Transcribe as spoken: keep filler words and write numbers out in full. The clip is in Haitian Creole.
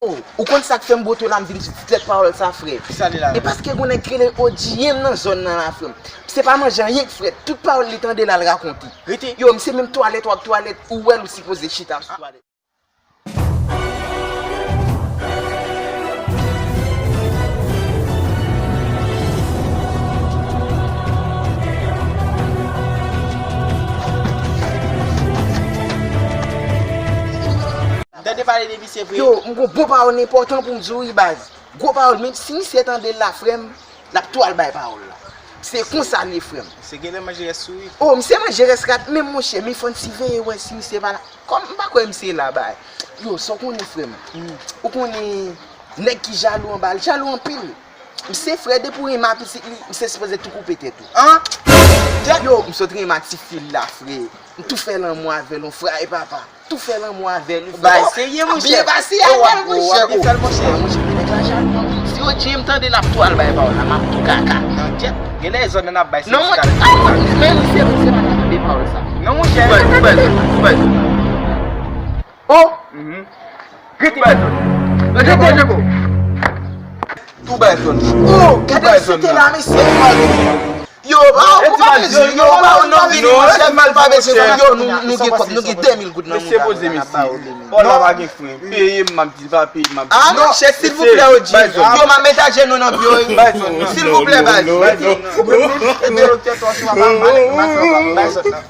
Ou konn sa k fè m bwote w la, m vin di tèt pawòl sa, frè? Ki sa li la? E paske gon nèg ki rele O G M nan zòn nan la, frè m. Misye pa manje anyen k frèt. Tout pawòl li tande la, l rakonte. Rete. Yo, misye menm twalèt, w ap twalèt, ou wè l, ou sipoze chita sou twalèt. M tande pale de misye vre. Yo, m gon bon pawòl enpòtan pou m di w wi, baz. Gwo pawòl, menm si misye tande l la, frè m, l ap tou al bay pawòl la. Se konsa l ye, frè m. Se genlè manje rès sourit. Oh, misye manje rès rat, men monchè, men fò n siveye wè si misye pa la. Kòm m pa kwè misye la, bay. Yo, sa w konnen, frè m? Ou konnen nèg ki jalou anba l, jalou anpil. Misye, frè, depi w renmen pitit li, misye sipoze tou koupe tèt ou. An? Yo, m sot renmen ti fi l la, frè. M tou fè lanmou avè l, yon frè e papa. Tou fè lanmou avè l, frè. Bay, serye, monchè. Byen pase avè l, monchè. Ou ap byen fè l, monchè. Monchè, men nèg la jalou anpil. Si yo di m tande l ap tou al bay pawòl la, m ap tou kaka. Nan tèt. Genlè zòn nan ap bay se. Non, monchè, men misye, misye pa ka tande pawòl sa. Non, monchè. Ou bay, ou bay, ou bay. Oh! Rete. Rete, Djeko. Tou bay zòn nan. Oh, gade misye te la, mesye. Yo, ba, ou pa bezwen, yo, ba, ou nan vini, monchè, mal pa bezwen, yo, nou, nou gen kòb, nou gen de mil goud nan mouda nou la, n ap ba ou de mil. Pawòl la pa gen fren. Peye m, m ap di l pa peye, m ap di. Ah, monchè, silvouplè, O G. Yo, m ap met ajenou nan pye w. Silvouplè, baz. Bay zòn nan. Bay zòn nan.